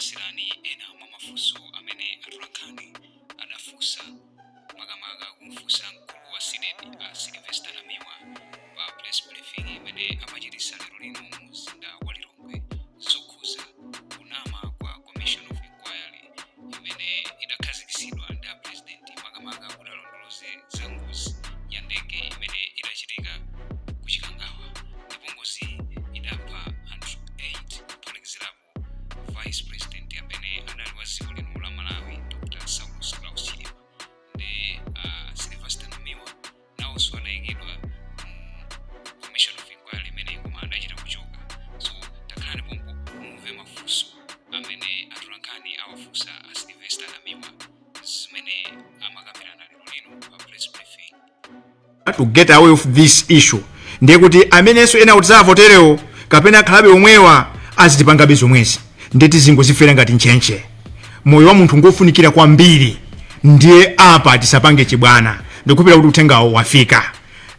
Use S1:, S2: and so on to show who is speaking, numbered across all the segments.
S1: Tikupasirani ena mwa mafunso amene atolankhani adafunsa, makamaka kumfunsa mkulu wa CDEDI a Sylvester Namiwa pa press briefing imene amachitisa lero lino mu mzinda wa Lilongwe zokhuza kunama kwa Commission of Inquiry imene idakhazikitsidwa ndi a President makamaka kuti alondoloze za ngozi ya ndege imene idachitika ku Chikangawa ndipo ngoziyi idapha anthu 8 kuphatikizirapo Vice President amene adali wa dziko lino la Malawi Dr. Saulos Klaus Chilima. Ndi Sylvester Namiwa nawonso adayikidwa mu Commission of Inquiry imeneyi koma adachita kuchoka. So takhalani pompo mumve mafunso amene atolankhani awafunsa a Sylvester Namiwa zimene amakambirana lero lino pa press briefing.
S2: To get away with this issue, ndiye kuti amenenso ena kuti savoterewo kapena akhalabe omwewa azitipangabe zomwezi, ndiye tizingozifera ngati ntchentche. Moyo wa munthu ngofunikira kwambiri, ndiye apa tisapange chibwana. Ndikukhulupirira kuti uthengawo wafika.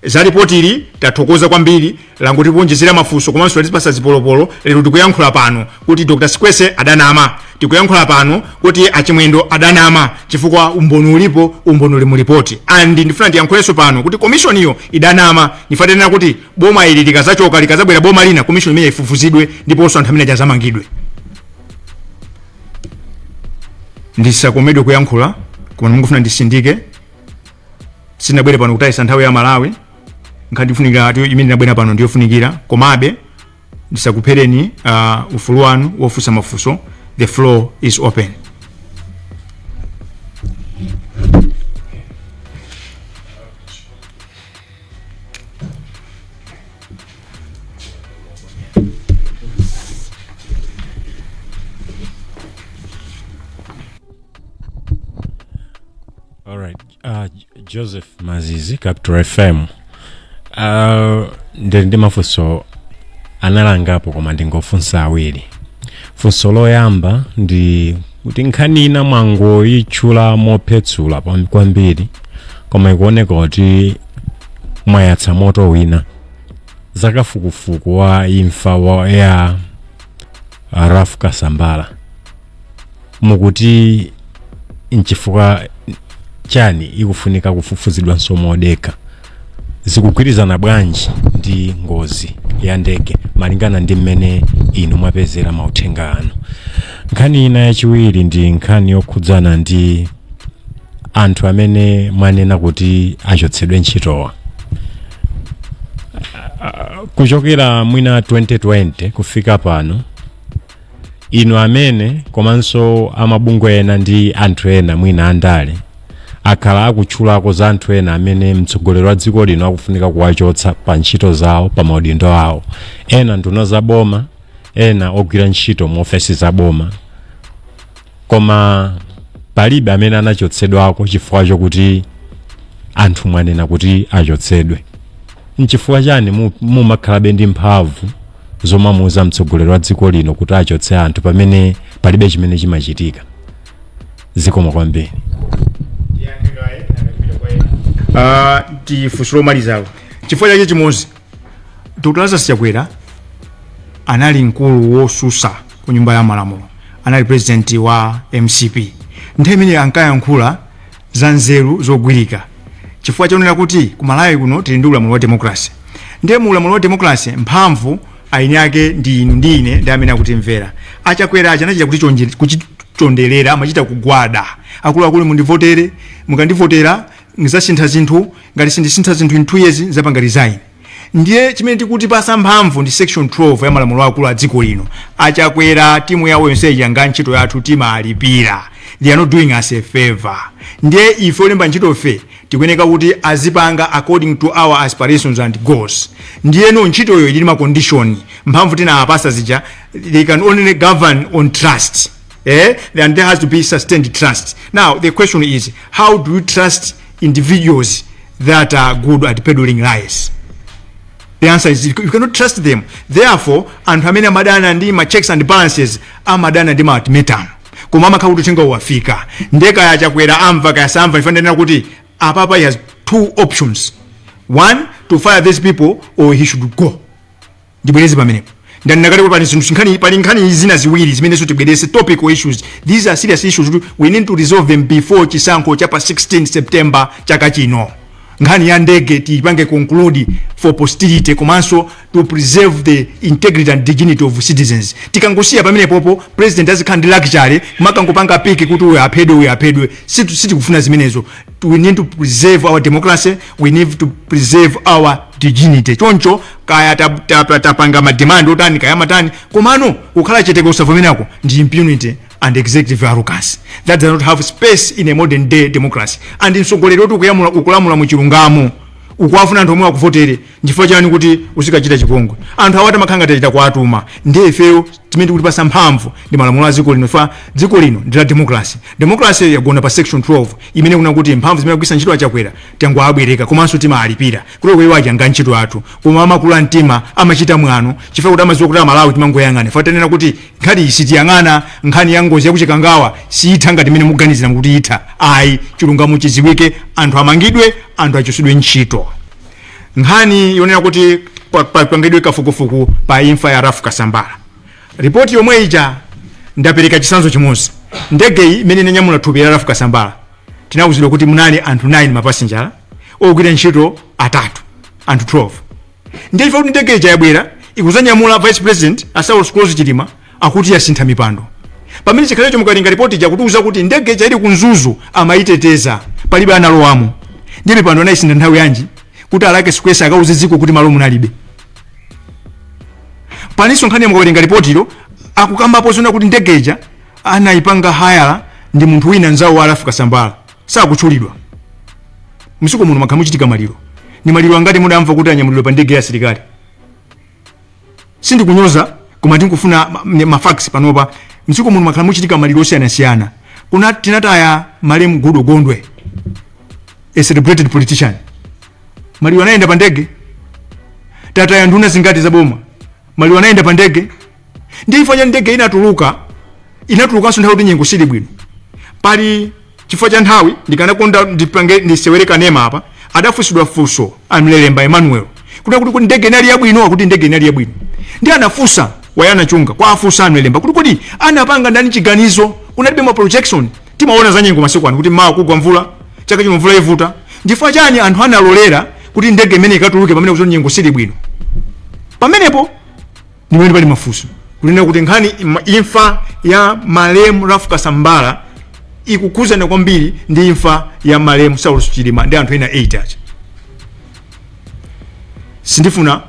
S2: Za ripotili tathokoza kwambiri, langotiponjezera mafunso komanso latipasa zipolopolo. Lero tikuyankhula pano kuti Dr Sikwese adanama, tikuyankhula pano kuti achimwendo adanama, chifukwa umboni ulipo, umboni uli mu ripoti. And ndifuna ndiyankhulenso pano kuti commission iyo idanama. Ndifatenera kuti boma ili likazachoka, likazabwera boma lina, commission imene ifufuzidwe ndiponso anthu amene azamangidwe. Ndisakomedwe kuyankhula, koma ndikufuna ndisindike. Sinabwere pano kutayisa nthawi ya Malawi, nkhani ndifunikira ati imene ndinabwera pano ndiyofunikira, komabe ndisakuphereni ufulu wanu wofunsa mafunso. The floor is open.
S3: All right. Joseph Mazizi, Capital FM. Ndili ndi mafunso analangapo koma ndingofunsa awiri. Funso loyamba ndi kuti nkhani ina mwangoyitchula mophetsula kwambiri, koma ikuoneka kuti mwayatsa moto wina, zakafukufuku wa imfa ya Ralph Kasambara. Mukuti nchifukwa chani ikufunika kufufuzidwanso modekha? Zikugwirizana bwanji ndi ngozi ya ndege malingana ndi mmene inu mwapezera mauthenga anu? Nkhani ina yachiwiri ndi nkhani yokhudzana ndi anthu amene mwanena kuti achotsedwe ntchitowa. Kuchokera mwina 2020 kufika pano, inu amene komanso amabungwe ena ndi anthu ena mwina andale akhala akutchulako za anthu ena amene mtsogoleri wa dziko lino akufunika kuwachotsa pa ntchito zawo, pa maudindo awo, ena nduna za boma, ena ogwira ntchito mu ofesi za boma, koma palibe amene anachotsedwako chifukwa chokuti anthu mwanena kuti achotsedwe. Nchifukwa chani mumakhalabe ndi mphamvu zomamuuza mtsogoleri wa dziko lino kuti achotse anthu pamene palibe chimene chimachitika? Zikomo kwambiri.
S2: Tifunso lomalizalo, chifukwa chake chimodzi, Dr Lazarus Chakwera anali mkulu wosusa ku nyumba ya malamulo, anali president wa MCP. Nthawi imene ankayankhula za nzeru zogwirika, chifukwa chonena kuti ku Malawi kuno tili ndi ulamuliro wa democracy, ndiye mu ulamuliro wa democracy mphamvu aini ake ndi inu ndi ine ndi amene akutimvera. Achakwera aja anachita kuchichondelera, amachita kugwada, akuluakulu mundivotere, mukandivotera ndizasintha zinthu, ngati sindisintha zinthu in 2 years nzapanga resign. Ndiye chimene tikuti pasa mphamvu ndi section 12 ya malamulo akulu a dziko lino. Achakwera timu yawo yonse ija nga ntchito yathu timalipira, they are not doing us a favor. Ndiye ife olemba ntchito fe tikuyeneka kuti azipanga according to our aspirations and goals. Ndiyeno ntchitoyo ili ndi ma condition, mphamvu tinawapasa zija, they can only govern on trust, eh? And there has to be sustained trust. Now the question is, how do you trust individuals that are good at peddling lies? The answer is you cannot trust them. Therefore, anthu amene amadana ndi ma checks and balances amadana ndi ma ultimatum, koma amakhala kuti uthenga wafika. Ndiye kaya Chakwera amva kaya samva, ife ndanena kuti apapa he has two options: one, to fire these people, or he should go. Ndibwereze pamenepo, Ndanena kale kuti pali zinthu, nkhani, pali nkhani zina ziwiri zimenenso tibwerese, topical issues. These are serious issues, we need to resolve them before chisankho cha pa 16 September chaka chino. Nkhani ya ndege tiyipange conclude for posterity, komanso to preserve the integrity and dignity of citizens. Tikangosiya pamene popo, president azikhala ndi luxury kumakangopanga pick kuti uyu aphedwe, uyu aphedwe. Sitikufuna zimenezo. We need to preserve our democracy, we need to preserve our dignity. Choncho kaya tapanga ma demand otani, kaya matani, komano kukhala chete kusavomerako ndi impunity and executive arrogance that does not have space in a modern day democracy. And mtsogoleri woti ukulamula muchilungamo, ukuwafuna anthu omwe akuvotere, nchifukwa chani kuti uzikachita chipongwe? Anthu awati amakhala ngati achita kuatuma. Ndiye ifeyo timene tikutipasa mphamvu ndi malamulo a dziko lino. Fa dziko lino ndi la democracy. Democracy yagona pa section 12 imene kuna kuti mphamvu zimene akugwiritsa ntchito Achakwera tangoabwereka, komanso timalipira kuti iwo aja nga ntchito athu, koma amakula mtima, amachita mwano chifukwa kuti amadziwa kuti Amalawi timangoyang'ana. Fa tanena kuti nkhani iyi sitiyang'ana. Nkhani ya ngozi yakuchikangawa siyitha ngati imene mukuganizira mukuti itha, ayi. Chilungamo chidziwike, anthu amangidwe, anthu achotsedwe ntchito. Nkhani yonena kuti papangidwe kafukufuku pa imfa ya Ralph Kasambara, ripoti yomwe ija ndapereka chitsanzo chimodzi. Ndege iyi imene inanyamula thupi la Ralph Kasambara, tinawuzidwa kuti munali anthu 9 mapasinjala, ogwira ntchito atatu, anthu 12. Ndiye chifukwa kuti ndege ija yabwera ikuzanyamula vice president a Saulos Klaus Chilima, akuti yasintha mipando, pamene chikhalecho mukalinga ripoti ija kutiuza kuti ndege ija ili ku Mzuzu amayiteteza, palibe analowamo. Ndiye mipando anayisintha nthawi yanji kuti a Luckie Sikwese akauze dziko kuti malo munalibe? Palinso nkhani, mukawerenga ripotilo, akukambapo zona kuti ndege ija anayipanga hire ndi munthu wina, nzawo wa Ralph Kasambara, sakutchulidwa. Mdziko muno makhala muchitika maliro. Ni maliro angati mudamva kuti anyamulidwa pa ndege ya asilikali? Sindikunyoza, koma ndikufuna ma facts. Panopa mdziko muno makhala muchitika maliro osiyanasiyana. Kuna tinataya malemu Goodall Gondwe, a celebrated politician, maliro anayenda pa ndege? Tataya nduna zingati zaboma, maliro anayenda pa ndege? Ndi chifukwa cha ndege inatuluka, inatulukanso nthawi kuti nyengo sili bwino. Pali chifukwa cha nthawi, ndikanakonda ndipange ndisewere kanema apa. Adafunsidwa funso amlelemba Emmanuel kuti ndege inali yabwino, akuti ndege inali yabwino. Ndi anafunsa wayana chunga kwa afunsa amlelemba kuti anapanga ndani chiganizo? Kunalibe ma projection? Timaona za nyengo masiku ano kuti mawa kugwa mvula, chaka chino mvula ivuta. Ndifukwa chani anthu analolera kuti ndege imene ikatuluke pamene kuti nyengo sili bwino? Pamenepo ndimene pali mafunso kunena kuti nkhani imfa ya malemu Ralph Kasambara ikukhuzana kwambiri ndi imfa ya malemu Saulos Chilima ndi anthu ena 8 aja. Sindifuna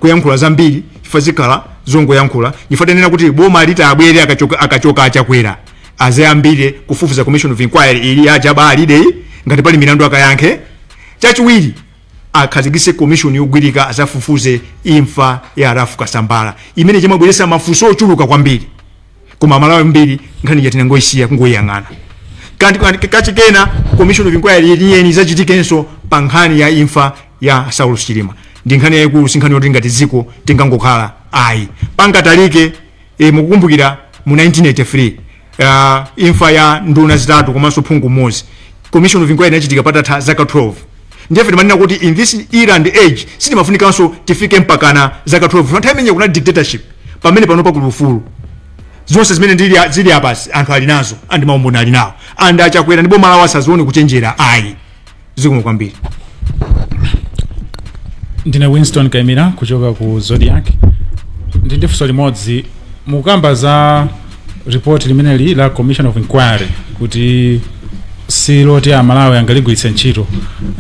S2: kuyankhula zambiri chifukwa zikhala zongoyankhula. Chifukwa tanena kuti boma litabwere, akachoka Achakwera, azayambire kufufuza commission of inquiry ili yajaba alideyi, ngati pali milandu akayankhe. Chachiwiri, akhazikitse commission yogwirika azafufuze imfa ya Ralph Kasambara, imene chimabweretsa mafunso ochuluka kwambiri, koma Amalawi mbiri nkhani ija tinangoyisiya kungoyiyang'ana. Kanti kachikena commission of inquiry yeniyeni izachitikenso pa nkhani ya imfa ya Saulos Chilima. Ndi nkhani yayikulu, si nkhani yoti ngati dziko tingangokhala, ayi. Pangatalike mukukumbukira mu 1983 imfa ya nduna zitatu komanso phungu mmodzi, commission of inquiry inachitika patatha zaka 12. Ndiye timanena kuti in this era and age sitimafunikanso tifike mpakana zaka 12. Nthawi imeneyo kuna dictatorship, pamene pano pakuli ufulu. Zonse zimene zili apa anthu ali nazo and maumboni ali nawo, and Achakwera ndi boma lawo asazione kuchenjera, ayi. Zikomo kwambiri.
S4: Ndine Winston Kaimira kuchoka ku Zodiak. Ndi funso limodzi. Mukamba za report limeneli la commission of inquiry kuti siloti Amalawi angaligwiritse ntchito,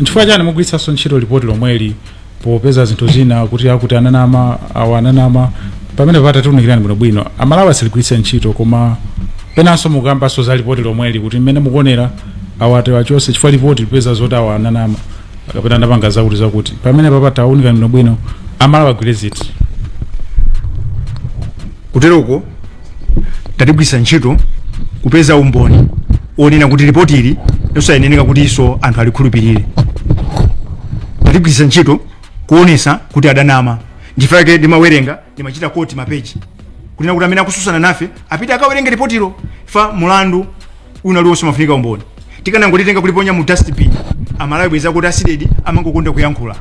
S4: nchifukwa chani mugwiritsanso ntchito ripoti lomweli popeza zinthu zina kuti akuti ananama, awa ananama? Pamene patatiunikirani bwinobwino, Amalawi asaligwiritse ntchito, koma penanso mukambanso za ripoti lomweli kuti mmene mukuonera awati achose chifukwa ripoti lipeza zoti awa ananama kapena anapanga zakuti zakuti. Pamene papa taunikani bwinobwino, Amalawi agwire ziti?
S2: Kuteroko tatigwiritsa ntchito kupeza umboni onena kuti ripoti ili losayeneneka kuti iso anthu alikhulupirire. Tatigwiritsa ntchito kuonesa kuti adanama. Ndifake ndimawerenga, ndimachita quote mapeji kunena kuti amene akususana nafe apite akawerenge ripotilo. Fa mulandu una uliwonse umafunika umboni. Tikanangolitenga kuliponya mu dustbin, Amalawi bweza kuti a CDEDI amangokonda kuyankhula.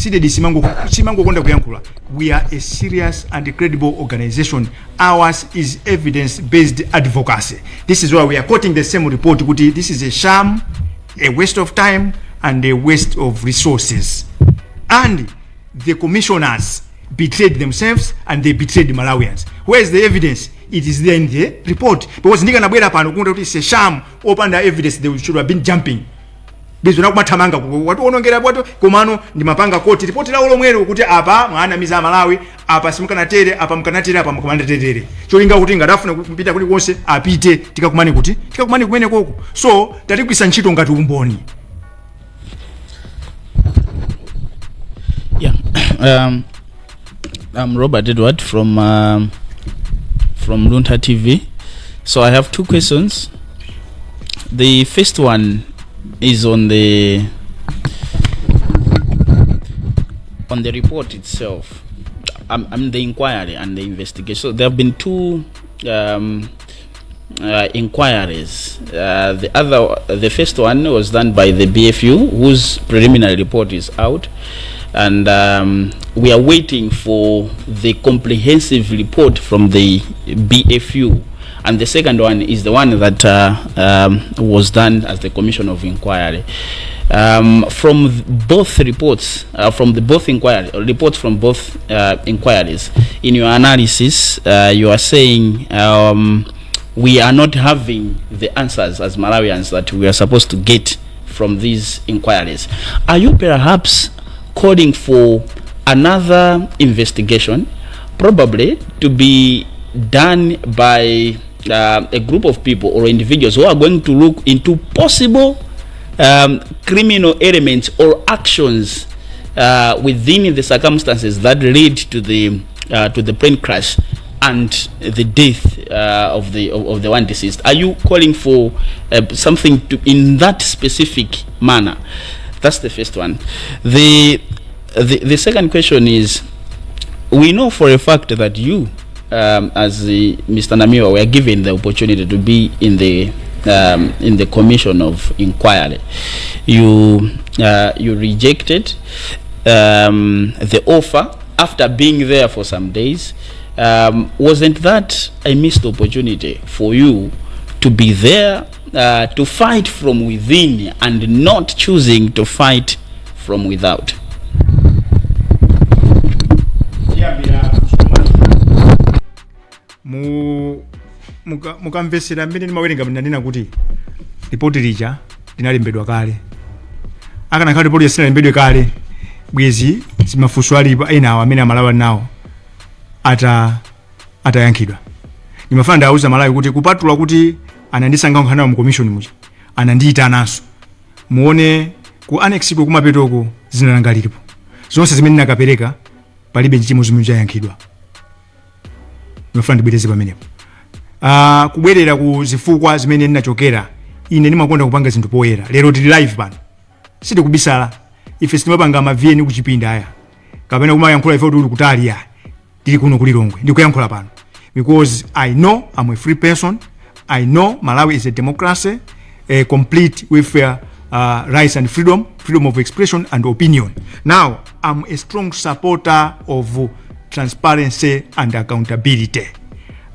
S2: CDEDI simangokonda kuyankhula. We are a serious and credible organization. Ours is evidence based advocacy. This is why we are quoting the same report kuti this is a sham, a waste of time and a waste of resources, and the commissioners betrayed themselves and they betrayed Malawians. Where is the evidence? It is there in the report, because ndikanabwera pano kunena kuti it's a sham opanda evidence, they should have been jumping bizona kumathamanga watiwonongera bwato. Komano ndimapanga quote ripoti lawo lomwelo kuti apa mwanamiza Malawi, apa simukanatere, apa mukanatere, apa mukanatere, cholinga kuti ngatafuna kupita kulikonse apite, tikakumane kuti tikakumane kumene koko. So tatigwisa ntchito ngati umboni.
S5: Yeah. I'm Robert Edward from Luntha TV. So I have two questions. The first one is on the report itself. I'm the inquiry and the investigation. So there have been two inquiries. The first one was done by the BFU, whose preliminary report is out, and we are waiting for the comprehensive report from the BFU. And the second one is the one that was done as the Commission of Inquiry. From both reports, from the both inquiry reports from both inquiries, in your analysis, you are saying we are not having the answers as Malawians that we are supposed to get from these inquiries. Are you perhaps calling for another investigation, probably to be done by a group of people or individuals who are going to look into possible criminal elements or actions within the circumstances that lead to the plane crash and the death of the one deceased? Are you calling for something in that specific manner? That's the first one. The second question is, we know for a fact that you, as the Mr. Namiwa, were given the opportunity to be in the commission of inquiry. You rejected the offer after being there for some days. Wasn't that a missed opportunity for you to be there to fight from within and not choosing to fight from without?
S2: Tiyambira mu mukamvesera mmene ndimawerenga, ndinanena kuti ripoti lija linalembedwa kale. Akanakhala ripoti sinalembedwe kale, bwezi zimafunso alipo enawo amene Amalawi nawo atayankhidwa. Ndimafuna ndawuza Malawi kuti kupatula kuti anandisankha kukhala nawo mu commission muja, anandiyitananso. Muone ku annex ko kumapetoko, zina langa lilipo. Zonse zimene ndinakapereka, palibe chimodzi chimene chayankhidwa. Ndimafuna ndibwereze pamenepo. Kubwerera ku zifukwa zimene ndinachokera, ine ndimakonda kupanga zinthu poyera. Lero tili live pano, sitikubisala. Ife sitimapanga ma VN kuchipinda aya kapena kumayankhula ife kuti uli kutali ya. Tili kuno kulilongwe, ndikuyankhula pano because I know I'm a free person. I know Malawi is a democracy, complete with rights and freedom, freedom of expression and opinion. Now, I'm a strong supporter of transparency and accountability.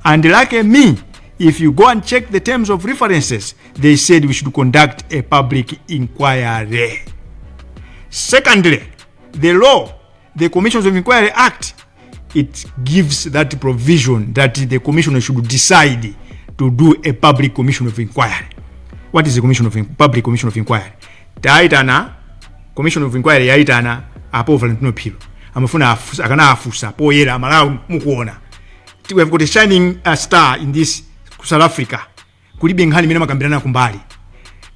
S2: And like me, if you go and check the terms of references, they said we should conduct a public inquiry. Secondly, the law, the Commissions of Inquiry Act, it gives that provision that the commissioner should decide to do a public commission of inquiry. What is a commission of public commission of inquiry? Taitana commission of inquiry, yaitana apo Valentino Phiri, amafuna akana afusa poyera. Malawi mukuona, we have got a shining star in this South Africa. Kulibe nkhani imene amakambirana kumbali.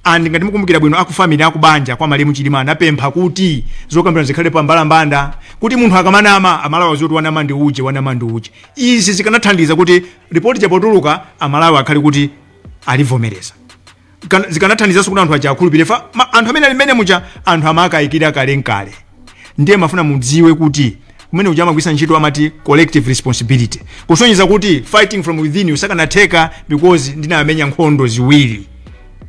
S2: And ngati mukumbukira bwino, aku family, akubanja kwa malemu Chilima anapempha kuti zokambirana zikhale pa mbalambanda, kuti munthu akamanama, Amalawi azoti wanama ndi uje, wanama ndi uje. Izi zikanathandiza kuti ripoti chapotuluka, Amalawi akhale kuti alivomereza. Zikanathandizanso kuti anthu aja akhulupirire anthu amene ali mmene muja, anthu amakayikira kale nkale. Ndiye mafuna mudziwe kuti kumene kuja amagwisa ntchito amati collective responsibility, kusonyeza kuti fighting from within you sakanatheka, because ndinamenya nkhondo ziwiri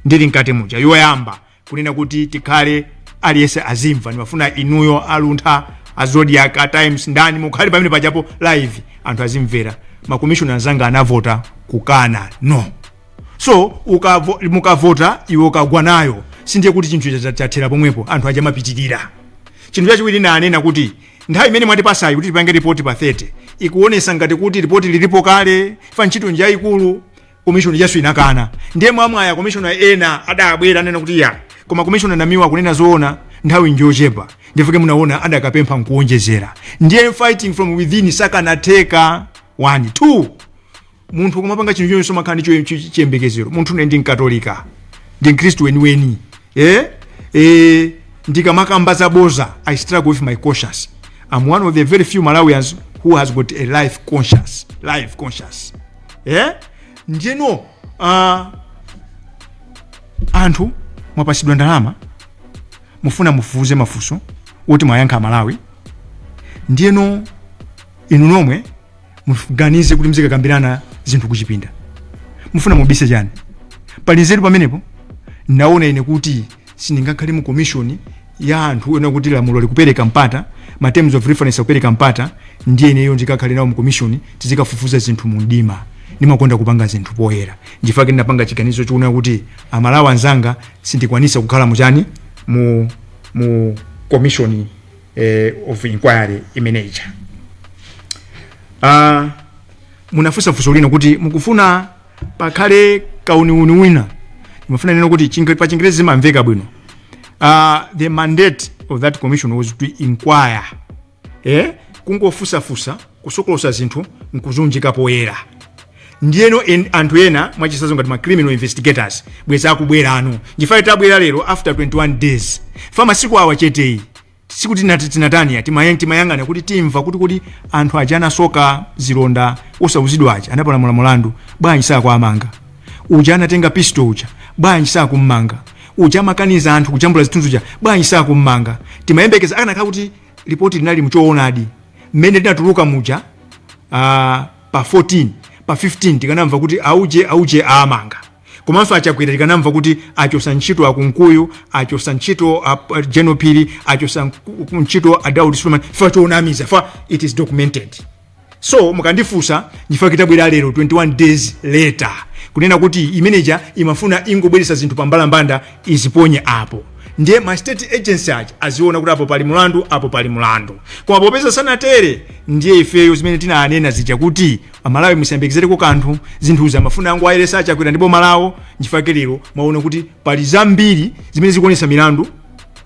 S2: ndili mkati muja. Yoyamba, kunena kuti tikhale Aliyense azimva. Ndimafuna inuyo aluntha, a Zodiak, a Times, ndani, mukhale pamene pajapo live, anthu azimvera. Makomishona anzanga anavota kukana, no. So mukavota, iwe ukagwa nayo, sindiye kuti chinthu chathera pomwepo. Anthu aja amapitirira. Chinthu chachiwiri, nanena kuti nthawi imene mwatipasayi kuti tipange ripoti pa 30 ikuonesa ngati kuti ripoti lilipo kale. Fa ntchito njayikulu, komishoni yaso inakana. Ndiye mwamwaya komishona ena adabwera, anena kuti ya, koma komishona Namiwa akunena zoona, nthawi njochepa. Ndifike munaona adakapempha nkuonjezera. Ndiye fighting from within sakanatheka. 1 2 Munthu kumapanga chinthu chonse makhala ndi chiyembekezero. Munthu une ndi mkatolika, ndi mkhristu weniweni, eh? Ndikamakamba zaboza, I struggle with my conscience. I'm one of the very few Malawians who has got a life conscious, life conscious, eh? Ndiyeno anthu mwapasidwa ndalama, mufuna mufufuze mafunso woti mwayankha Malawi. Ndiyeno inu nomwe muganize kuti mzikakambirana zinthu kuchipinda, mufuna mubise chani? Pali nzeru pamenepo? Naona ine kuti sindingakhale mu commission ya anthu ena kuti lamulo likupereka mpata, ma terms of reference akupereka mpata, ndiye ineyo ndikakhale nawo mu commission, tizikafufuza zinthu mu mdima. Ndimakonda kupanga zinthu poyera. Ndifake ndinapanga chiganizo choona kuti Amalawi anzanga, sindikwanisa kukhala muchani, mu commission of inquiry imeneja. Munafunsa funso lina kuti mukufuna pakhale kauniuni wina. Ndimafuna nena kuti pa Chingerezi zimamveka bwino. The mandate of that commission was to inquire, eh? Kungofusafusa, kusokolosa zinthu nkuzunjika poyera. Ndiyeno anthu ena, mwachisazo ngati ma criminal investigators, bweza akubwera ano. Ndifaye tabwera lero after 21 days. Fa masiku awa cheteyi sikuti tinatani, timayang'ana kuti timva kuti anthu aja anasoka zilonda osauzidwa aja anapalamula mulandu, bwanji sakuamanga? Uja anatenga pistol uja, bwanji sakummanga? Uja amakaniza anthu kujambula zithunzi uja, bwanji sakummanga? Timayembekeza akanakhala kuti ripoti linali mchoonadi, mmene linatuluka muja pa 14, pa 15 tikanamva kuti auje aamanga. Komanso Achakwera tikanamva kuti achosa ntchito akunkuyu, achosa ntchito a General Phiri, achosa ntchito a Daud Suleiman, fa choonamiza, fa it is documented. So mukandifunsa, ndifake kitabwera lero 21 days later kunena kuti imeneja imafuna ingobweresa zinthu pambalambanda, iziponye apo, ndiye ma state agency aja aziona kuti apo pali mulandu, apo pali mulandu. Koma popeza sanatere, ndiye ifeyo zimene tinanena zija kuti Amalawi musayembekezereko kanthu, zinthuzi amafuna ango ayeresa Achakwera ndi boma lawo. Nchifake lero mwaona kuti pali zambiri zimene zikuonesa milandu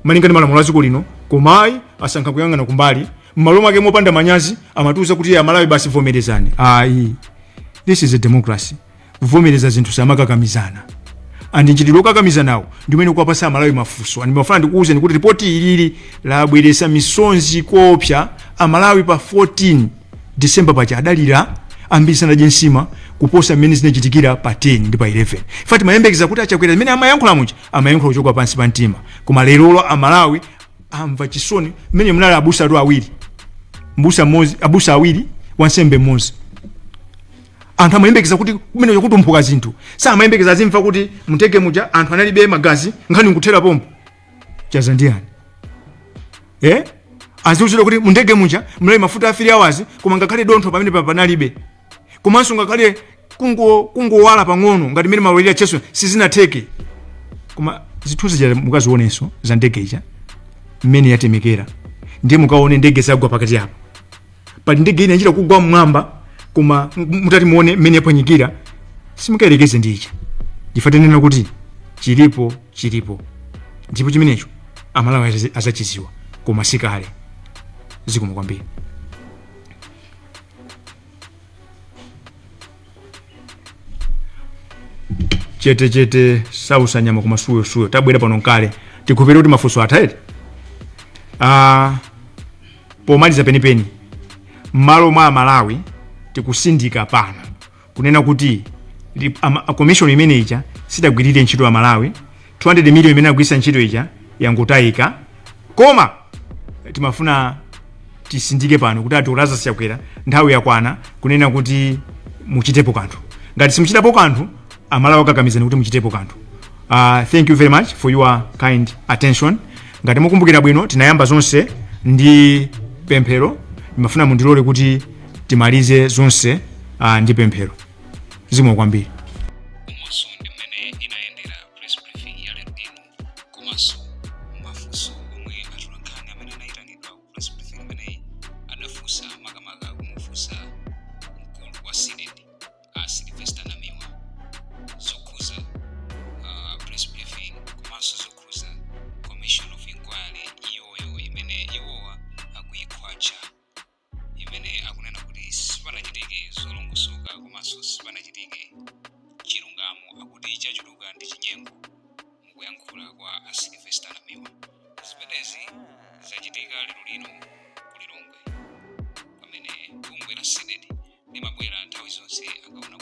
S2: malinga ndi malamulo a dziko lino, komayi asankha kuyang'ana kumbali. M'malo mwake, mopanda manyazi, amatiuza kuti Amalawi basi vomerezani. Ayi, this is a democracy. Kuvomereza zinthu samakakamizana, and nchitidwe okakamizanawo ndi umene ukuwapasa Amalawi mafunso. And ndimafuna ndikuwuzeni kuti ripoti ilili labweresa misonzi koopsa. Amalawi pa 14 December paja adalira ambiri, sanadye nsima kuposa mmene zinachitikira pa 10 ndi pa 11. Fati mayembekeza kuti Achakwera zimene amayankhula muja amayankhula kuchoka pansi pa mtima, koma lerolo Amalawi amva chisoni. Mmene munali abusa atu awiri, mbusa mmodzi, abusa awiri, wansembe mmodzi. Anthu amayembekeza kuti kumene kutumphuka zinthu, samayembekeza azimva kuti mutege muja anthu analibe magazi, nkhani nkuthera pompo. Chaza ndiyani, eh? Aziuzidwa kuti mundege muja munali mafuta a 3 hours, koma ngakhale dontho pamene panalibe, komanso ngakhale kungowala pang'ono ngati mmene mawalira cheso sizinatheke. Koma zithunzi zija mukazionenso za ndege ija mmene yatemekera, ndiye mukaone ndege zagwa pakati apo. Pali ndege ina ichita kugwa mmwamba, koma mutati muone mmene yaphwanyikira, simukayerekeze ndi ija. Ndifa tinena kuti chilipo chilipo, ndipo chimenecho Amalawi azachiziwa, koma sikale. Zikomo kwambiri. Chete chete sausa nyama, koma suyo suyo tabwera pano nkale. Tikhupire kuti mafunso atha eti. Pomaliza penipeni, m'malo mwa Amalawi tikusindika pano kunena kuti commission imene ija sidagwirire ntchito Amalawi. 200 million imene agwiritsa ntchito ija yangotayika. Koma timafuna tisindike pano kuti ati Lazarus Chakwera, nthawi yakwana kunena kuti muchitepo kanthu. Ngati simuchitapo kanthu, Amalawi akakamizani kuti muchitepo kanthu. Thank you very much for your kind attention. Ngati mukumbukira bwino, tinayamba zonse ndi pemphero. Ndimafuna mundilole kuti timalize zonse ndi pemphero. Zikomo kwambiri.
S1: Umonso ndi mmene inayendera press briefing ya lero ino, komanso mafunso omwe atolankhani amene anayitanidwa ku press briefing imeneyi adafunsa, makamaka kumufunsa mkulu wa CDEDI a Sylvester Namiwa zokhuza press briefing komanso zokhuza commission of inquiry iyoyo imene iwowa akuyikhwacha, imene akunena kuti sipanachitike zolongosoka komanso sipanachitike chilungamo, akuti chachuluka ndi chinyengo mukuyankhula kwa a Sylvester Namiwa. Zimenezi zachitika lero lino ku Lilongwe, pamene bungwe la CDEDI limabwera nthawi zonse akaona